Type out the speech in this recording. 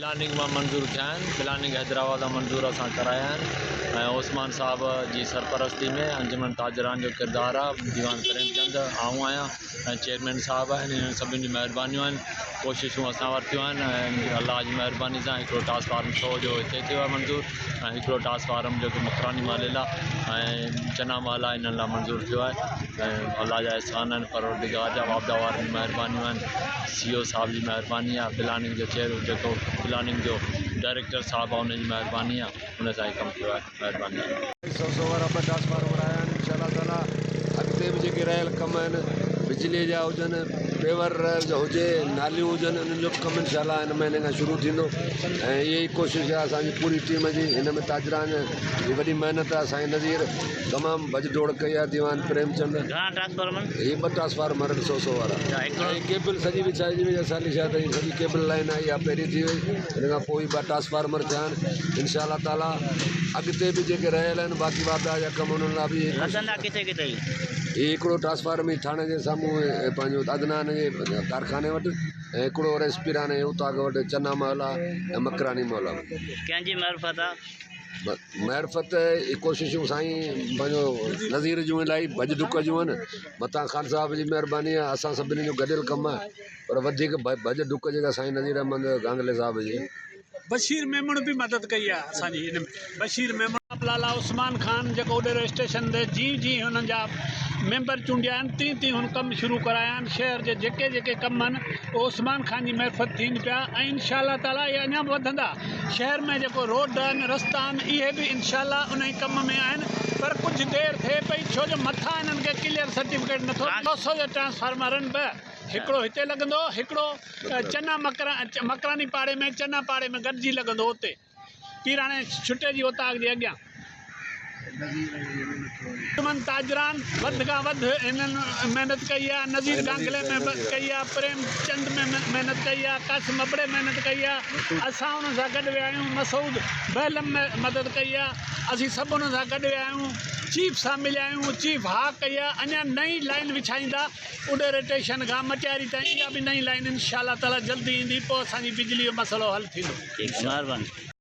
Planning مان منظور ٿيا آهن پلاننگ حيدرآباد مان منظور اسان ڪرايا آهن ۽ عثمان صاحب جي سرپرستي ۾ انجمن تاجران جو ڪردار آهي ديوان پريم چند آئون آهيان ۽ چيئرمين صاحب آهن انهن سڀني جون مهربانيون آهن ڪوششون اسان ورتيون آهن ۽ الله جي مهرباني سان هڪڙو ٽرانسفارم سو جو هتي ٿيو آهي منظور ۽ هڪڙو ٽرانسفارم جيڪو مڪراني محلي لاء ۽ چنا محلا انهن لاء منظور ٿيو آهي ۽ الله جا احسان آهن پروردگار جا واپڊا وارن جون مهربانيون آهن سي او صاحب جي مهرباني آهي پلاننگ جو چيئر جيڪو پلاننگ جو ڊائريڪٽر صاحب آهي ان جي مهرباني آهي ان سان هي ڪم ٿيو آهي مهرباني. سو سو وارا ٻه ٽرانسفارمر آيا آهن انشاء الله تعالي اڳتي به جيڪي رهيل ڪم آهن بجلي جا هجن پيور جا هجي ناليون هجن انهن جو به ڪم انشاء الله هن مهيني کان شروع ٿيندو ۽ اها ئي ڪوشش آهي اسانجي پوري ٽيم جي هن ۾ تاجران جي وڏي محنت آهي سائين نذير تمام ڀڄ ڊوڙ ڪئي آهي ديوان پريم چند. گهڻا ٽرانسفارمر؟ هي ٻه ٽرانسفارمر آهن سو سو وارا هڪڙو ۽ ڪيبل سڄي وڇائجي وئي اسان ڏسيا ته هي سڄي ڪيبل لائن آئي اها پهرين ٿي وئي ان کان پوء هي ٻه ٽرانسفارمر ٿيا آهن انشاء الله تعالي اڳتي به جيڪي رهيل آهن باقي واپڊا جا ڪم انهن لاء به لڳندا ڪٿي ڪٿي؟ هي هڪڙو ٽرانسفارمر هي ٿاڻي جي سامهون پنهنجو عدنان جي ڪارخاني وٽ ۽ هڪڙو ريسپيران جي اوطاق وٽ چنا محلا ۽ مڪراني محلا. ڪنهن جي معرفت آ؟ معرفت ڪوششون سائين پنهنجو نظير جون الائي ڀڄ ڊڪ جون آهن مٿان خان صاحب جي مهرباني آهي اسان سڀني جو گڏيل ڪم آهي پر وڌيڪ ڀڄ ڊڪ جيڪا سائين نظير احمد گانگلي صاحب جي. بشير ميمڻ به مدد ڪئي آهي اسان جي ان ۾ بشير ميمڻ. لالا عثمان خان جيڪو اڏيرو اسٽيشن تي جيئن جيئن هنن جا ميمبر چونڊيا آهن تيئن تيئن هن ڪم شروع ڪرايا آهن شهر جي جيڪي جيڪي ڪم آهن اهي عثمان خان جي معرفت ٿين پيا ۽ انشاء الله تعالي اهي اڃا به وڌندا شهر ۾ جيڪو روڊ آهن رستا آهن اهي به انشاء الله انهي ڪم ۾ آهن پر ڪجهه دير ٿئي پئي ڇو جو مٿان انهن کي ڪليئر سرٽيفڪيٽ نٿو 200 جا ٽرانسفارمر آهن ٻه هڪڙو هتي لڳندو هڪڙو چنا مڪراني پاڙي ۾ چنا پاڙي ۾ گڏجي لڳندو اتي پيراڻي ڇٽي جي اوطاق جي اڳيان. انجمن تاجران وڌ کان وڌ هنن محنت ڪئي آ، نذير گانگلي محنت ڪئي آ، پريم چند محنت ڪئي آ، قاسم ابڙي محنت ڪئي آ، اسان انهن سان گڏ ويا آهيون، مسعود بهلم مدد ڪئي آ، اسين سڀ انهن سان گڏ ويا آهيون، چيف سان مليا آهيون، چيف ها ڪئي آ، اڃا نئين لائين وڇائيندا اڏيري ٽيشن کان مٽياري تائين اها به نئين لائين انشاء الله تعاليٰ جلدي ايندي پوء اسان جي بجلي جو مسئلو حل ٿيندو. ٺيڪ مھرباني.